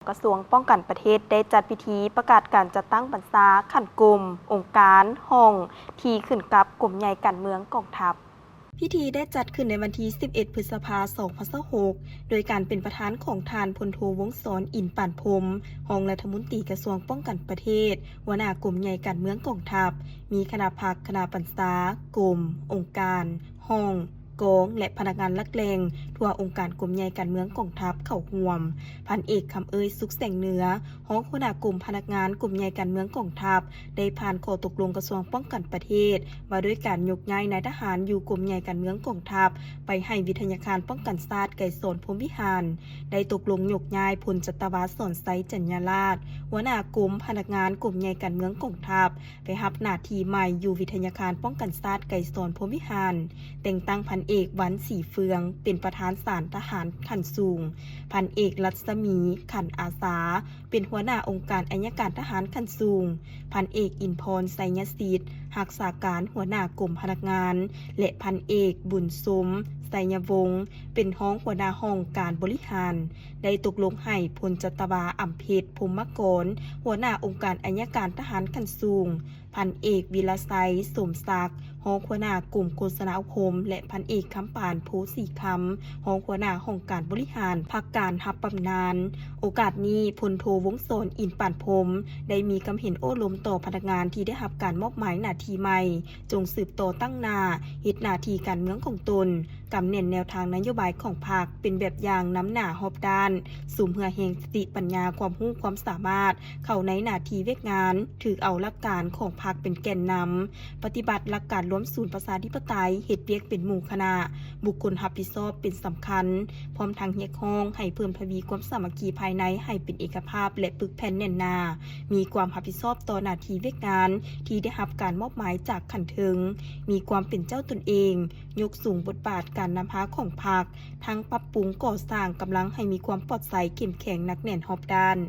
ກະຊວງປ້ອງກັນປະເທດໄດ້ຈັດພິທີປະກາດການຈັດຕັ້ງບັນຊາຂັ້ນກົມ, ອົງການ, ຫ້ອງ ທີ່ຂຶ້ນກັບກົມໃຫຍ່ການເມືອງກອງທັບ. ພິທີໄດ້ຈັດຂຶ້ນໃນວັນທີສິບເອັດ ພຶດສະພາ ສອງພັນຊາວຫົກ ໂດຍການເປັນປະທານຂອງທ່ານ ພົນໂທ ວົງສອນ ອິນປານພົມ ຮອງລັດຖະມົນຕີກະຊວງປ້ອງກັນປະເທດ, ຫົວໜ້າກົມໃຫຍ່ການເມືອງກອງທັບ, ມີຄະນະພັກ, ຄະນະບັນຊາ, ກົມ, ອົງການ, ຫ້ອງ, ກອງ ແລະ ພະນັກງານຫຼັກແຫຼ່ງທົ່ວອົງການກົມໃຫຍ່ການເມືອງກອງທັບເຂົ້າຮ່ວມ. ພັນເອກ ຄຳເອີຍ ສຸກແສງເໜືອ ຮອງຫົວໜ້າກົມພະນັກງານກົມໃຫຍ່ການເມືອງກອງທັບ ໄດ້ຜ່ານຂໍ້ຕົກລົງກະຊວງປ້ອງກັນປະເທດ ວ່າດ້ວຍການຍົກຍ້າຍນາຍທະຫານຢູ່ກົມໃຫຍ່ການເມືອງກອງທັບ ໄປໃຫ້ວິທະຍາຄານປ້ອງກັນຊາດໄກສອນ ພົມວິຫານ, ໄດ້ຕົກລົງຍົກຍ້າຍ ພົນຈັດຕະວາ ສອນໄຊ ຈັນຍາລາດ ຫົວໜ້າກົມພະນັກງານກົມໃຫຍ່ການເມືອງກອງທັບ ໄປຮັບໜ້າທີ່ໃໝ່ຢູ່ວິທະຍາຄານປ້ອງກັນຊາດໄກສອນ ພົມວິຫານ, ແຕ່ງຕັ້ງພັນເອກ ວັນ ສີເຟືອງ ເປັນປະທານສານທະຫານຂັ້ນສູງ, ພັນເອກ ລັດສະໝີ ຂັນອາສາ ເປັນຫົວໜ້າອົງການໄອຍະການທະຫານຂັ້ນສູງ, ພັນເອກ ອິນພອນ ໄຊຍະສິດ ຮັກສາການຫົວໜ້າກົມພະນັກງານ ແລະ ພັນເອກ ບຸນຊົມ ໄຊຍະວົງ ເປັນຮອງຫົວໜ້າຫ້ອງການບໍລິຫານ, ໄດ້ຕົກລົງໃຫ້ ພົນຈັດຕະວາ ອຳເພັດ ພົມມະກອນ ຫົວໜ້າອົງການໄອຍະການທະຫານຂັ້ນສູງ, ພັນເອກ ວິລະໄຊ ສົມສັກ ຮອງຫົວໜ້າກົມໂຄສະນາອົບຮົມ ແລະ ພັນເອກ ຄຳປານ ໂພສີຄຳ ຮອງຫົວໜ້າຫ້ອງການບໍລິຫານພັກການຮັບບຳນານ. ໂອກາດນີ້ ພົນໂທ ວົງສອນ ອິນປານພົມ ໄດ້ມີຄຳເຫັນໂອ້ລົມຕໍ່ພະນັກງານທີ່ໄດ້ຮັບການມອບໝາຍໜ້າທີ່ໃໝ່, ຈົ່ງສືບຕໍ່ຕັ້ງໜ້າເຮັດໜ້າທີ່ການເມືອງຂອງຕົນ, ກຳແໜ້ນແນວທາງນະໂຍບາຍຂອງພັກເປັນແບບຢ່າງນຳໜ້າຮອບດ້ານ, ສຸມເຫື່ອແຮງສະຕິປັນຍາຄວາມຮູ້ຄວາມສາມາດເຂົ້າໃນໜ້າທີ່ວຽກງານ, ຖືເອົາຫຼັກການຂອງພັກເປັນແກ່ນນຳ, ປະຕິບັດຫຼັກການລວມສູນປະຊາທິປະໄຕ, ເຮັດວຽກເປັນໝູ່ຄະນະ, ບຸກຄົນຮັບຜິດຊອບເປັນສຳຄັນ, ພ້ອມທັງຮຽກຮ້ອງໃຫ້ເພີ່ມທະວີຄວາມສາມັກຄີພາຍໃນໃຫ້ເປັນເອກະພາບ ແລະ ປຶກແຜ່ນແໜ້ນໜາ, ມີຄວາມຮັບຜິດຊອບຕໍ່ໜ້າທີ່ວຽກງານທີ່ໄດ້ຮັບການມອບໝາຍຈາກຂັ້ນເທິງ, ມີຄວາມເປັນເຈົ້າຕົນເອງ, ຍົກສູງບົດບາດການນຳພາຂອງພັກ, ທັງປັບປຸງກໍ່ສ້າງກຳລັງໃຫ້ມີຄວາມປອດໃສ, ເຂັ້ມແຂງ, ໜັກແໜ້ນຮອບດ້ານ.